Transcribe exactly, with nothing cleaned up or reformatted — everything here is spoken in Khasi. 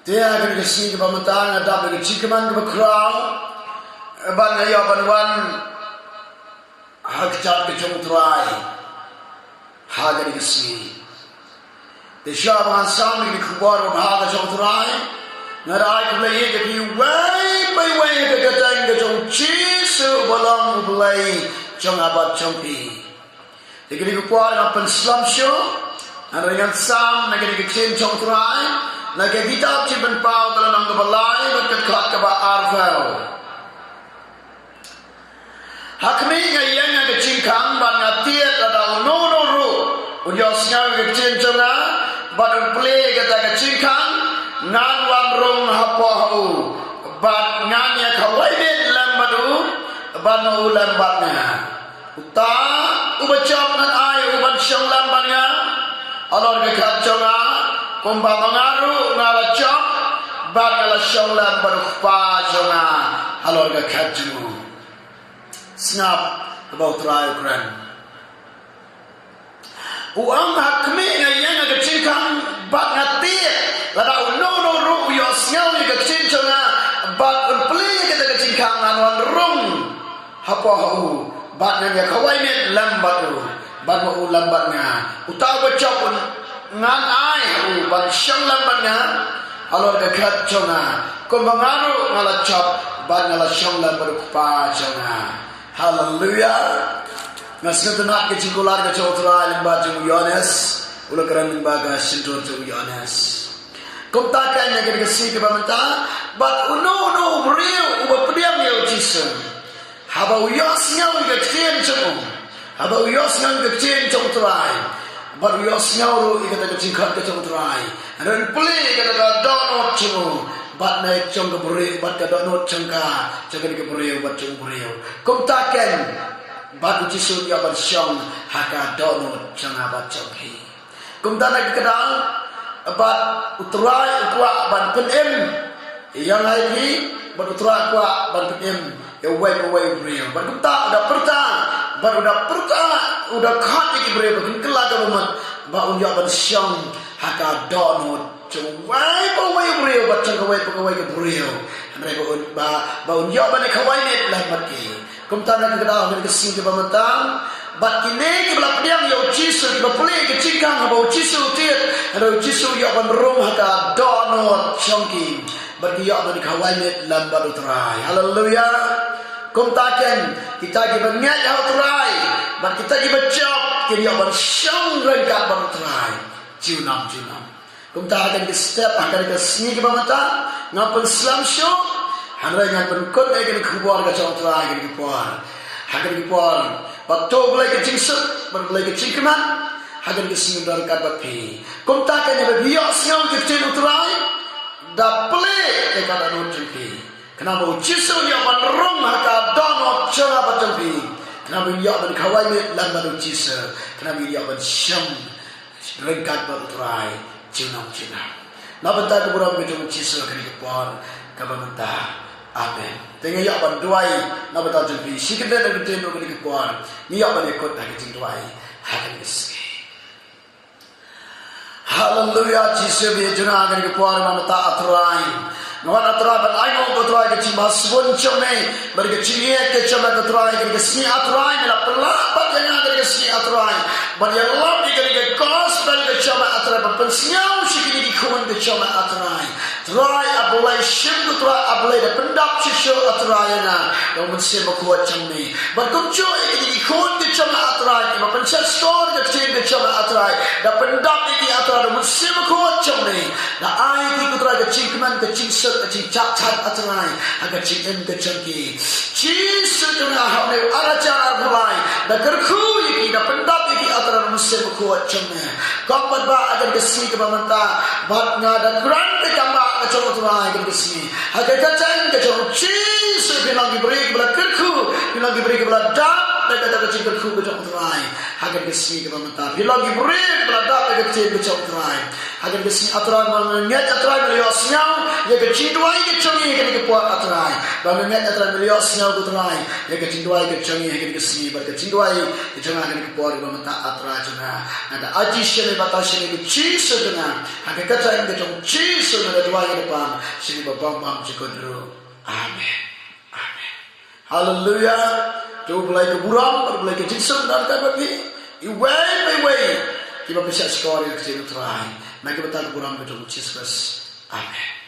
Te ha kane ka sngi kaba mynta nga dap da ka jingkmen kaba khraw ban nga ïoh ban wan ha ka kjat ka jong U Trai ha kane ka sngi. Te shuwa ba ngan sam ïa ka khubor babha ka jong U Trai, nga da ai khublei ïa phi uwei pa uwei ha ka kyrteng ka jong U Jisu uba long U Blei jong nga bad jong phi. Te kane ka por nga pynslem shuh, hynrei ngan sam na kane ka ktien jong U Trai na ka kitab Jingpynpaw ka lynnong kaba lai bad ka dkhot kaba arphew. Ha khmih nga ïeng ha ka jingkhang bad nga tied lada uno uno ruh un ïohsngew ïa ka ktien jong nga bad un plie ïa kata ka jingkhang, ngan wan rung hapoh ha u bad ngan ïa khawai miet lem bad u bad ma u lem bad nga. Uta uba jop ngan ai u ban shong lem bad nga halor ka khet jong nga, kumba ma nga ruh nga la jop bad nga la shong lem bad U Kpa jong nga halor ka khet jong u. Sngap kaba U Trai u kren. U ong, ha khmih nga ïeng ha ka jingkhang bad nga tied lada uno uno ruh u ïohsngew ïa ka ktien jong nga bad un plie ïa kata ka jingkhang, ngan wan rung hapoh ha u bad ngan ïa khawai miet lem bad u bad ma u lem bad nga. Uta uba jop ngan ai ha u ban shong lem bad nga halor ka khet jong nga, kumba nga ruh nga la jop bad nga la shong lem bad U Kpa jong nga. Haleluya. Nga sngewtynnat ka jingkular ka jong U Trai lyngba jong u Ïoannis. U la kren lyngba ka shyntur jong u Ïoannis. Kumta keiñ ha kane ka sngi kaba mynta, bad uno uno u briew uba pdiang ïa U Jisu, haba u ïohsngew ïa ka ktien jong u, haba u ïohsngew ïa ka ktien jong U Trai bad u ïohsngew ruh ïa kata ka jingkhot ka jong U Trai, hynrei un plie ïa kata ka dohnud jong u bad na jong ka briew bad ka dohnud jong ka, jong kane ka briew bad jong u briew. Kumta keiñ bad U Jisu un ïoh ban shong ha ka dohnud jong nga bad jong phi. Kumta na ka kdang bad U Trai u kwah ban pynim ïa nga ïa phi, bad U Trai u kwah ban pynim ïa uwei pa uwei u briew. Bad kumta u da pyrta, bad u da pyrta, u da khot ïa ki briew ba kin kylla ka bamut ba un ïoh ban shong ha ka dohnud jong uwei pa uwei u briew bad jong kawei pa kawei ka briew. Hynrei ba un, ba, ba un ïoh ban ïa khawai miet lem bad ki. Kumta na ka kdang ha kane ka sngi kaba mynta, bad kine kiba la pdiang ïa U Jisu, kiba plie ka jingkhang haba U Jisu u tied, hynrei U Jisu u ïoh ban rung ha ka dohnud jong ki bad ki ïoh ban ïa khawai miet lem bad U Trai. Haleluya. Kumta keiñ kita kiba ngeit ha U Trai bad kita kiba jop kin ïoh ban shong ryngkat bad U Trai junom junom. Kumta ha kane ka step, ha kane ka sngi kaba mynta, nga pynslem shuh, hynrei ngan pynkut ïa kane ka khubor ka jong U Trai ha kane ka por. Ha kane ka por, bad to U Blei ka jingsuk, bad U Blei ka jingkmen ha kane ka sngi un don ryngkat bad phi. Kumta keiñ haba phi ïohsngew ïa ka ktien U Trai, da plie ïa ka dohnud jong phi, khnang ba U Jisu un ïoh ban rung ha ka dohnud jong nga bad jong phi, khnang ba un ïoh ban khawai miet lem bad U Jisu, khnang ba un ïoh ban shong ryngkat bad U Trai junom junom. Na ka bynta ka burom ka jong U Jisu ha kane ka por kaba mynta. Amen. Te ngi ïoh ban duwai na ka bynta jong phi. Shi kyntien ar kyntien ruh ha kane ka por ngi ïoh ban ïakut ha ka jingduwai ha kane ka sngi. Haleluya, Jisu, ba ïa jong nga ha kane ka por mynta, A Trai. Nga wan, A Trai, ban ainguh, A Trai, ka jingbha sbun jong me bad ka jingïeit ka jong me, A Trai, ha kane ka sngi, A Trai. Me la pynlah pat ïa nga ha kane ka sngi, A Trai, ban ïalap ïa kane ka gospel ka jong me, A Trai, ban pynsngew sha kine ki khun ka jong me, A Trai. Trai, A Blei shim, ko Trai, A Blei, da pyndap shisha, A Trai, ïa nga da U Mynsiem Bakhuid jong me. Bad kumjuh ïa kine ki khun ki jong me, A Trai, kiba pynshait shkor ïa ka ktien ka jong me, A Trai, da pyndap ïa ki, A Trai, da U Mynsiem Bakhuid jong me. Da ai ïa ki, ko Trai, ka jingkmen, ka jingsuk, ka jingjahthait, A Trai, ha ka jingim ka jong ki. Jisu jong nga, ha une u ar hajar arphew lai, da kyrkhu ïa ki, da pyndap ïa ki, A Trai, da U Mynsiem Bakhuid jong me. Ko Kpa, ha kane ka sngi kaba mynta, bad nga da kren ïa ka bynta ka jong U Trai ha kane ka sngi. Ha ka kyrteng ka jong U Jisu, phin long ki briew kiba la kyrkhu, phin long ki briew kiba la dap da kata ka jingkyrkhu ka jong U Trai ha kane ka sngi kaba mynta. Phin long ki briew kiba la dap da ka ktien ka jong U Trai ha kane ka sngi, A Trai. Ba nga ngeit, A Trai, me la ïohsngew ïa ka jingduwai ka jong ngi ha kane ka por, A Trai. Ba nga ngeit, A Trai, me la ïohsngew, ko Trai, ïa ka jingduwai ka jong ngi ha kane ka sngi bad ka jingduwai ka jong nga ha kane ka por kaba mynta, A Trai jong nga. Nga da aiti sha me, batai sha me, ko Jisu jong nga. Ha ka kyrteng ka jong U Jisu nga da Ba ïa ka pan sha kiba bam bam jingkut ruh. Amen. Amen. Haleluya. To U Blei ka burom, U Blei ka jingsuk, na ka bynta phi iwei pa iwei kiba pynshah shkor ïa ka jingïatrei. Na ka bynta ka burom ka jong U Jisu Khrist. Amen.